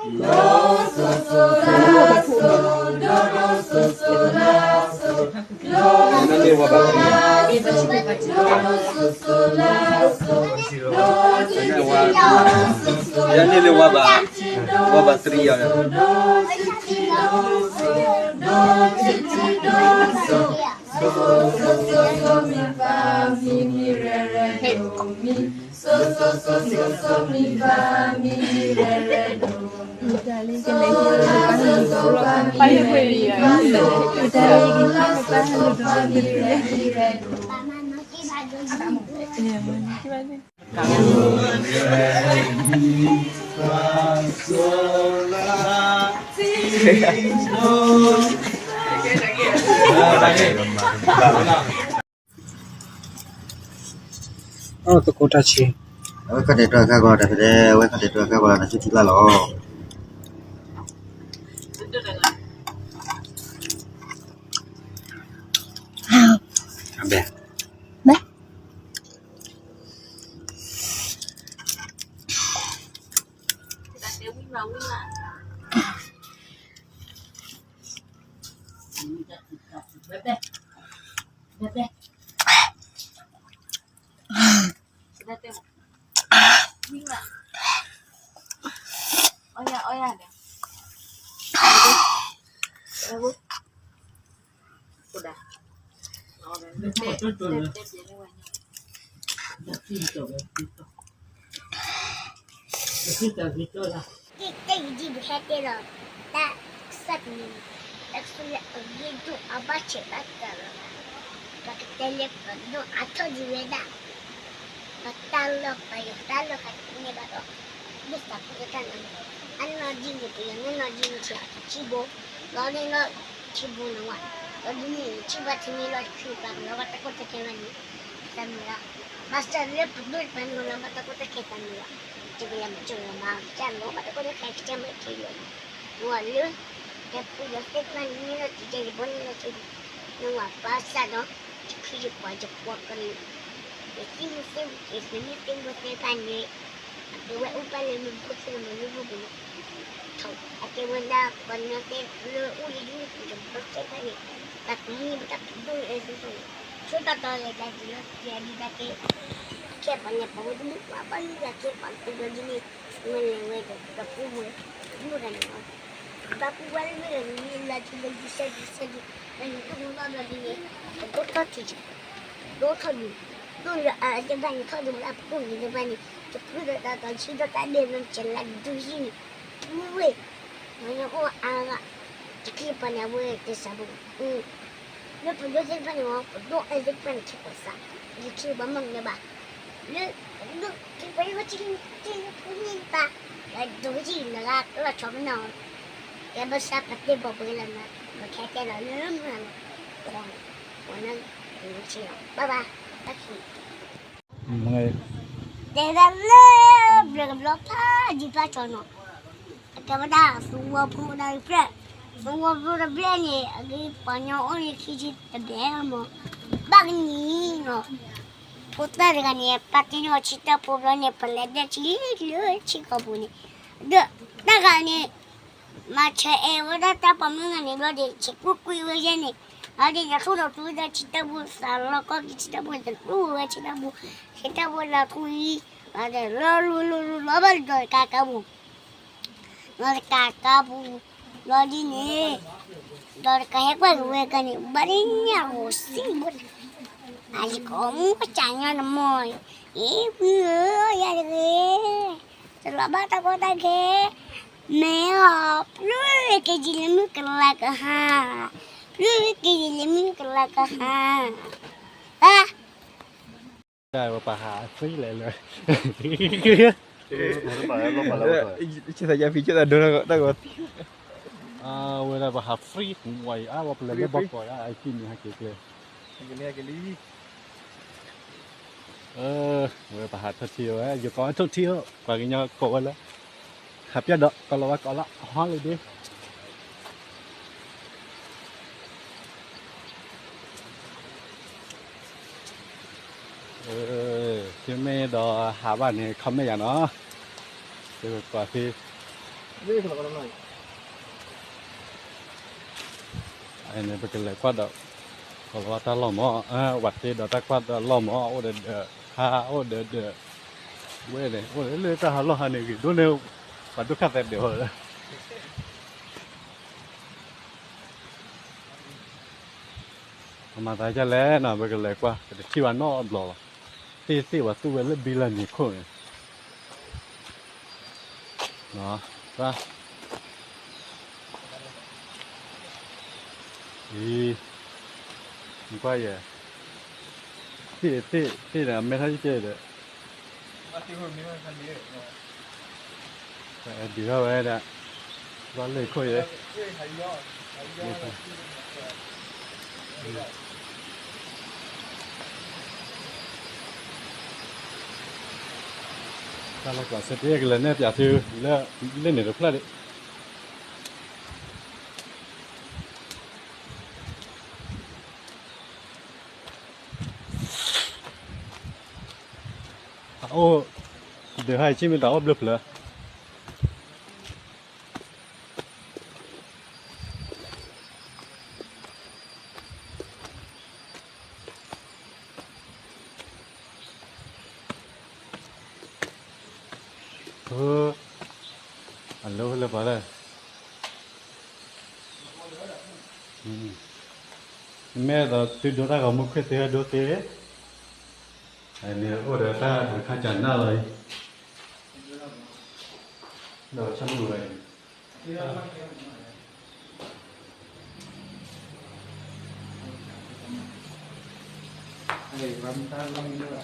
ယန့ၢ်လၢဝါဘၣ်, ဝါဘၣ် three ယၤ, သကိးတၢ်ဆံ, အဝဲခီၣ်တဲာ်တြီခါဂီၤတၢ်ဖဲလဲၣ်, အဝဲခီၣ်တဲာ်တြီခါဂီၤတၢ်ဆံထံလၢ်လီၤ. အဘဲ တဲယဒံးပဟဲတဲလီၤ, တၢ်ကစီၣ်တနံၤ, တၢ်ကစီၣ်လၢအဂ့ၢ်ဒိၣ်အဘၣ်ဆဲးဘၣ်ကးလီၤ, ပကတဲလၢပဒိၣ်အထီၣ်ဒံးဝဲဒၣ်, ပတၢ်လီၢ်ပယီၤတၢ်လီၢ်ခါန့ၣ်ဘၣ်ဒီး, ဒ်သးဖိတၢ်နီၤ, အနီၢ်ဒ်န့ၣ် ပယီၤန့ၣ်နီၢ်ဒ်န့ၣ် ထံဘိ, လီၤန့ၣ်လီၤ ထံဘိနီၤဝဲ, လီၤဒ်န့ၣ် ထံဘိတနံၤလီၤတချုးပှၤကလီၤဘၣ်တၢ်ကိၢ်တၢ်ဂီၤလီၤ, တၢ်မုၢ်လၢ်, ဘၣ်ဆၣ်လၢပဒိၣ်တဖၣ်န့ၣ်လီၤဘၣ်တၢ်ကိၢ်တၢ်ဂီၤတၢ်မုၢ်လၢ်, တကလၢမကလၢမၤကလီၤဘၣ်တၢ်ကိၢ်တၢ်ဂီၤခဲကဲမ့ၢ်ထံလီၤ, ဝဲလၢ ဟဲပူၤဒီးသ့ၣ်တဖၣ်န့ၣ်လီၤတံၤယဲၢ်ယဘီန့ၣ်လီၤတံၤ, နဝဲဘၣ်ဆၣ်ဒီး, ယခ့ယပှၤယကွီၢ်ကရံၣ်, ယသ့ၣ်မုၢ်သ့ၣ်ဝံၤက့ၤ ယမ့ၢ်သ့ၣ်မုၢ်သ့ၣ်တဖၣ်န့ၣ်, အကဲဝဲအိၣ်ဘၣ်လၢမုၢ်ဘိၣ်သ့ၣ်မုၢ်လၢဘိၣ်ပူၤန့ၣ်, အကဲဝဲဒၣ်ပှၤကညီသ့ၣ်လၢအိၣ်လၢဒ်န့ၣ်ပူၤယဘီသ့ၣ်တဖၣ်န့ၣ်, တၢ်ကမံဘၣ်တၢ်ကဒိၣ်လၢအဲၣ်သုသိးန့ၣ်, ဆိတၢ်တီလဲၤတၢ်ဒ်လီၤတံၤဒံးတၢ်ကဲ ခဲပှၤလဲၤပှၤဝဲတမုၢ်ပှၤဘၣ်လံတၢ်ကဲပှၤကတိၤလီၤဒ်န့ၣ်, မ့ၢ်လဲၤဝဲဒီးပှၤပူၤဝဲ, မုၢ်တၢ်န့ၣ်လီၤ, ပှၤပူၤဝဲလၢမ့ၢ်လီၤဒ်န့ၣ်လၢဒ်လၢဒ်စဲဒ်စဲဒ်, ပှၤန့ၣ်တမုၢ်ဘၣ်ဘျီဒ်န့ၣ်, ပဒိၣ်ထီၣ်ထံၣ်, ဒိၣ်ထီၣ်ဒုး, ဒိၣ်လၢအတဘၣ်န့ၣ်ထီၣ်ဒုးလၢအပကိၢ်ဂ့ၤတဘၣ်န့ၣ်, တဖုဒီးတၢ်တီဆံဒီးတၢ်ဒဲးလၢကလါဒုးယံၤန့ၣ်, မုၢ်ဝဲ မ့ၢ်အိၣ်အါဂၤ, ယခ့ပှၤန့ၣ်အဝဲတစးဘိ, လၢပဒိၣ်သ့ၣ်တဖၣ်န့ၣ်မ့ၢ် ပဒိၣ်အဲၣ်သ့ၣ်တဖၣ်န့ၣ် ခဲပှၤစး, ယခ့ပှၤမ့ၢ်မနုၤဘၣ်, လၢ, ပဒိၣ်ခ့ပှၤန့ၣ်ဝဲထံ, ထံဖိန့ၣ်တပၤ, လၢဒိးဝဲထံလၢဂၤလီၤဆီမနီၤ, ကဲဘၣ်ဆၣ်ပတဲဘၣ်ပှဲၤလီၤနီၤ, ပခဲတဲလီၤလၢမုၢ်နီၤ, ပှၤန့ၣ်, ပှၤန့ၣ်, ဘၣ်ဘၣ်, တၢ်ခံ တဲဒၣ်လၢဘျၢကဘျီဖးဒံးဖးကၠီနီၤ, အကဲဝဲဒၣ်သဝီဖိတၢ်တဖျၢၣ်, သဝီဖိတဖျၢၣ်န့ၣ် အဂ့ၢ်ပှၤကညီအိၣ်လၢခံဆံတဘျဲၣ်မး, ဘၣ်ကနံၤနီၤ, ဖိသၣ်တဂၤန့ၣ် ပာ်တ့ၢ်န့ၢ်အီၤဆံတၢ်ဖိဘျီန့ၣ် ပလဲၤဒၣ်ဆံလၢဆံကီၢ်ပူၤန့ၣ်, ဒီးတၢ်ဂၤန့ၣ် မၤဆၢအဲၣ်ဝဲဒၣ်တၢ်ပိာ်မုၣ်ဂၤန့ၣ်ဘျီဒီး ဆံးကွံာ်ကွံာ်ဝဲယဲန့ၣ်, အဒိန့ၣ် ထိၣ်ဒီးသူဝဲဒၣ်ဆံတၢ်ဖိ သးလီၤကီၢ်က့ၤဆံတၢ်ဖိ တတူၢ်ဝဲဆံတၢ်ဖိ, ဆံတၢ်ဖိလၢထူအံၤ, လီၤလူၤလူၤလူၤလီၤဘၣ်ဒီးတကးကးပူၤ, ဒီးတကးကးပူၤ, လီၤဒ်န့ၣ်, ဒီးတကးဟဲကွၢ်က့ၤဝဲကန့ၣ် ဘၣ်ဒ်ညၣ်ဂီၤစံးဘိ, အယကီမူကစၢ်ညါနမီၢ်, အ့ ဝံဧၢ, ယၤတဂ့ၤ တလီၤဘၣ်တၢ်ကီတၢ်ခဲ, မ့ၢ်အီၤ ပျုၢ်က့ၤယံာ်လၢမုၢ်ကလၤကဟါ, ပျုၢ်က့ၤယံာ်လၢမုၢ်ကလၤကဟါ, ဘၣ် ပှၤဟးသ့လဲၣ်လၢ, ဆံသးယါဖံးကၠိသးဒိတၢ်ဂီၤ, ဝဲဒၣ်ပှၤဟး free ဝဲအံၤ အါ ဝဲပလဲၤလၢဘီကီးယါ အံၤထံၣ်န့ၣ်ဟဲက့ၤကျဲ, ဝဲပှၤဟးထီၣ်ထံဝဲ ယကိးဝဲထီၣ်ထံအိၣ် ပှၤကညီကိးဝဲလၢ ဟးပၠၣ်ဒီး ကိးလီၤဝဲကိးလီၤ holiday. သုမ့ၢ်ဒီးဟးဘၣ်န့ၣ် comment ယၤနီၤ, ယကကွၢ်ဖဲ န့ၣ်ပကလဲၤကွၢ်ဒီး ကီၤလၤဝါတၢ်လီၢ်မး, ဝၤတ့ဒီးတၢ်ကွၢ်ဒီးလီၢ်မး, အိၣ်ဒီးဒၢး ဟါ အိၣ်ဒီးဒၢး ဝဲန့ၣ် အိၣ်ဒီးလၢတၢ်ဟးလီၢ်ဟါန့ၣ် ဂ့ၤဒိၣ်န့ၣ် ပှၤဒိၣ်ခၣ်သဲဒၢးဝဲ ပမၤသးဒ်လဲၣ်နီၤ ပကလဲၤကွၢ် ပတထံၣ်ဘၣ်နီတဘျီဘၣ်, သ့ၣ်သ့ၣ်ပှၤသူဝဲလၢဘံလၢနံၤခိၣ်န့ၣ်, အံၤ, နကွၢ်ယဲ, သ့ၣ်သ့ၣ်သ့ၣ်န့ၣ် အမဲထီၣ်ယကဲဒီး ဒုးထီၣ်ဝဲဒၣ် ဘၣ်လၢခိၣ်ယဲ, တၢ်လီၢ်ကျးစဲတ့ကလဲၤနဲၣ်ပၠးသုလၢ လၢန့ၣ်တဖျၢၣ်ဒံး အအိၣ်, ဒုးဟါအံၤဆံမ့ၢ်တၢ်အိၣ်ဘျၢဖျၢၣ် အလၢလၢပှၤလၢ မ့ၢ်ဒီးသုဒိတၢ်ဂီၤမူခွ့သ့ဒိသ့, န့ၣ်အိၣ်ဒီးတၢ်ဒုးခါကၢ်နၢ်လီၤအံၤ, ဒီးဆၢမုၢ်ဝဲအံၤ ပမတၢ်လီၢ်မံၤလၢ